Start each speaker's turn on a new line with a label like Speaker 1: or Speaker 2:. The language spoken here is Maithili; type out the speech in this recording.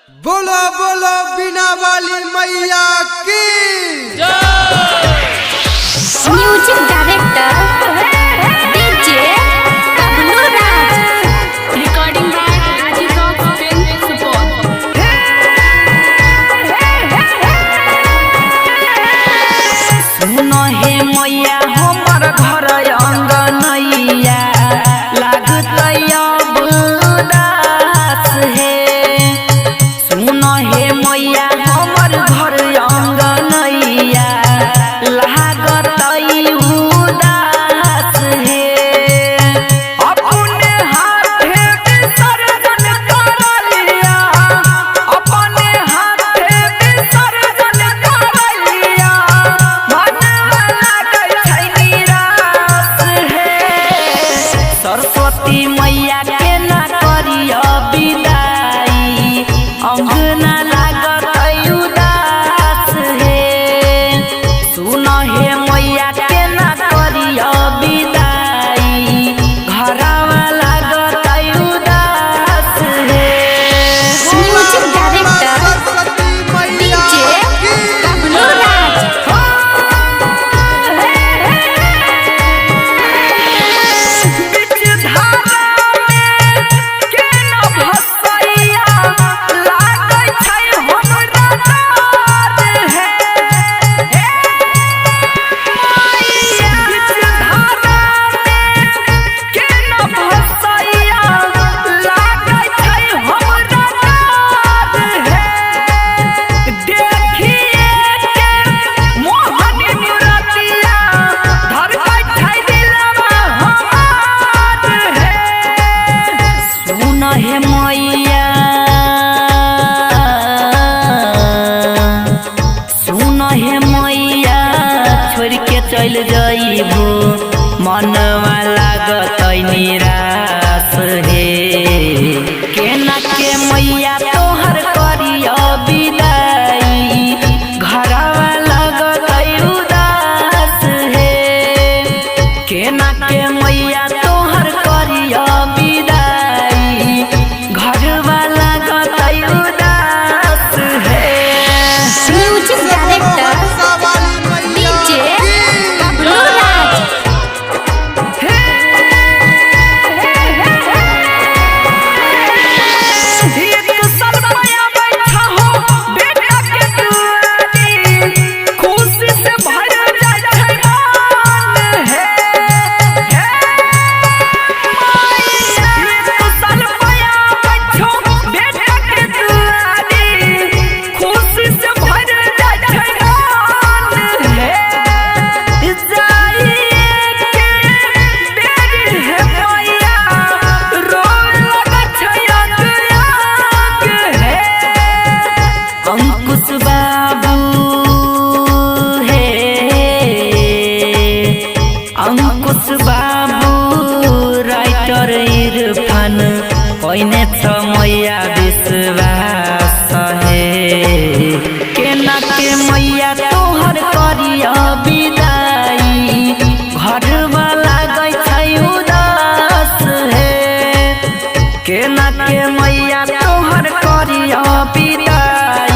Speaker 1: बोलो बोलो बिना वाली मैया की।
Speaker 2: Music director DJ Bablu Raj,
Speaker 3: Recording by Rajiv Rock Film Support.
Speaker 4: सुन हे मैया हमर घर अंगनैया लागत अब उदास हे। सुन हे मैया हमर घर अंगनैया लागत उदास हे। अपने हाथे विसर्जन कर लिया, अपने हाथे विसर्जन कर लिया, मनवा लागै छै निराश हे। सरस्वती मैया के ना करिय विदाई, अंगना लागत उदास हे। सुन हे मैया के ना करिय विदाई, घरवा लागत उदास हे।
Speaker 2: म्यूजिक डायरेक्टर
Speaker 1: सरस्वती मैया
Speaker 2: डीजे
Speaker 1: की।
Speaker 2: बबलू राज।
Speaker 4: बिच धारा में के न भसैया लागै छै हमरा डर हे। हे मैया, बिच धारा में के न भसैया लागै छै हमरा डर हे। देखिए के मोहन मुरतिया धड़कै छै दिलवा हमार हे। सुन हे मैया, सुन हे मैया, छोड़ के चल जइबू मनवा लागत निराश हे। केना के मैया तोहर करिय विदाई, घरवा लागत उदास हे। केना के मैया तोहर करिय विदाई, घरवा लागत उदास हे।
Speaker 2: म्यूजिक डायरेक्टर
Speaker 1: हंसा वाली मैया
Speaker 2: डीजे
Speaker 1: की।
Speaker 2: बबलू राज।
Speaker 4: एक सरमया बैठा हो बेटा के दुआरी, खुशी से भर जाइ छै मन हे। हे मैया, एक सरमया बैठो बेटा के दुआरी, खुशी से भर जाइ छै मन हे। जाइए के बेर हे मैया, रोए लगै छै अंग अंग हे। अंकुश बाबू हे, अंकुश बाबू राइटर इरफान पहिने छ मैया विश्वास हे। केना के मैया तोहर करिय विदाई, घरवा लागै छै उदास हे। केना के मैया तोहर करिय विदाई।